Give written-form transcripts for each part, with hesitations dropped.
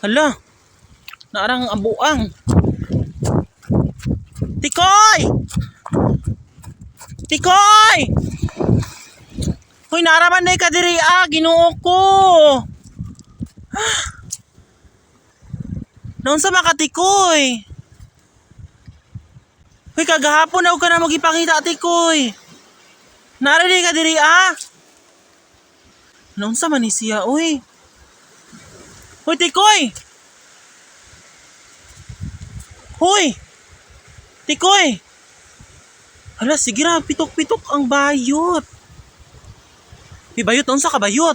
Hala. Naarang ang buang. Tikoy! Tikoy! Hoy, naaraman na ka diri ah, Ginoo ko. Ah. Naunsa man ka, Tikoy? Hoy, kagahapon na ka na magipangita, Tikoy. Naara ka diri ah. Naunsa man ni siya, oy. Hoy, Tikoy! Hoy! Tikoy! Hala, sige ra, pitok-pitok ang bayot. Uy, bayot, unsa ka bayot?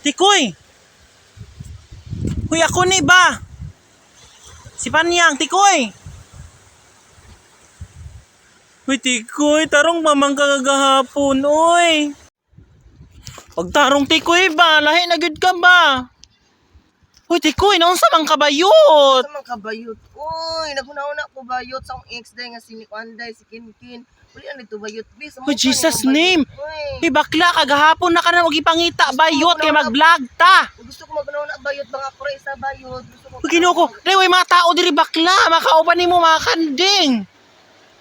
Tikoy! Hoy, ako ni ba? Si Panyang, Tikoy! Hoy, Tikoy, tarong mamang kagahapon, oy. Pagtarong, Tikoy ba, lahi na gyud ka ba? Hoy, Tikoy, naunsa man ka bayot? Sa mga kabayot. Uy, naguna-una ko bayot sa akong ex day nga si Anday, si Kinkin. Uli na dito bayot bis. Uy, Jesus name. Uy, Uy, bakla, kagahapon na ka na magipangita, bayot, kay mag-vlog ta. Gusto ko maguna-una bayot mga kure sa bayot. Gusto ko. Uy, Ginoo ko, dahil may mga tao diri bakla, makauban nimo mga kanding.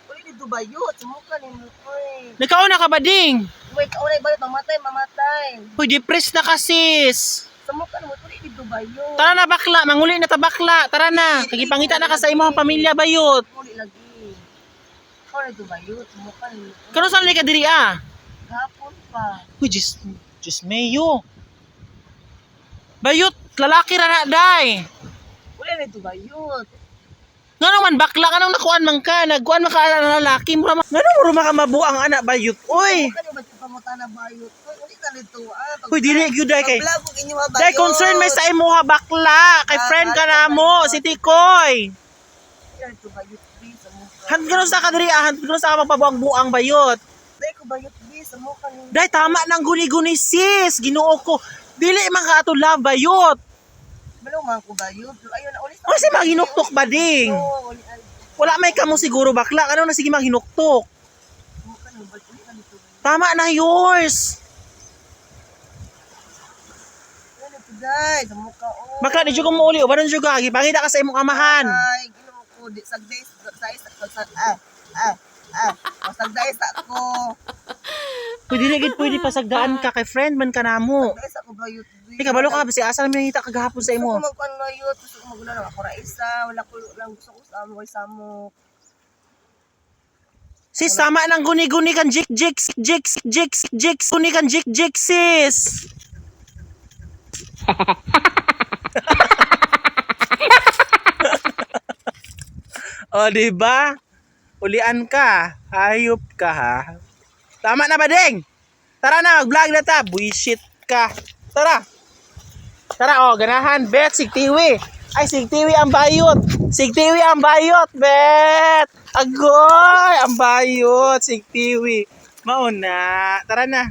Uli dito bayot, sumuka nimo. Uy. Nagkaon na ka ba ding? Uy, kaunay bayot mamatay, mamatay. Uy, depressed na ka, sis. Sumuka nimo uli dito bayot. Tara na bakla, manguli na ta bakla. Tara na, kagipangita na ka sa imong pamilya bayot. Uli lagi. Kaunay dito bayot, sumuka nimo. Karon saan ka diri ah? Gahapon pa. Uy, Diyos, Diyos mayo. Bayot, lalaki ra na day. Uli na dito bayot. Ngano man bakla kanang nakuan man ka, nagkuan man ka na lalaki, mura man. Ngano mura man ka mabuang anak bayot, oy. Sumuka nimo ba't pamutana bayot? Uy, uli na dito ah. Uy, dili gyud day kay. Pag-vlog og inyo ha bayot. Day concern may sa imuha bakla, kay friend ka na mo, si Tikoy. Hanggang sa ka diri ah, hanggang sa ka magpabuang-buang bayot. Day ko bayot bi sa mukha ni. Day tama nang guni-guni sis, Ginoo ko. Dili man ka ato love bayot. Balo man ko bayot. Ayon na ulit. Ano si maghinuktok ba ding? Oo, uli ay. Wala may kamo siguro bakla, ano na sige maghinuktok. Mukha ni bayot uli na dito. Tama na yours. Ano to day sa mukha oh. Bakla di jud ko muuli, uban jud ka, gipangita ka sa imong amahan. Ay, Ginoo ko di sagday sa sa ah ah ah. Pasagday sa ko. Pwede na gid pwede pasagdaan ka kay friend man ka namo. Pasagday sa ko bayot bi. Ikaw balo ka si asa namin nangita kagahapon sa Gusto imo. ko magkuan bayot, gusto ko maguna lang ako ra isa, wala ko lang gusto ko sa amo kay samo. Sis tama nang guni-guni kan jik jik jik jik jik guni kan jik jik sis. O, di ba? Ulian ka. Hayop ka ha. Tama na ba, Deng? Tara na, mag-vlog na ta. Buisit ka. Tara. Tara, oh, ganahan. Bet, sigtiwi. Ay, sigtiwi ang bayot. Sigtiwi ang bayot, bet. Agoy, ang bayot, sigtiwi. Mauna. Tara na.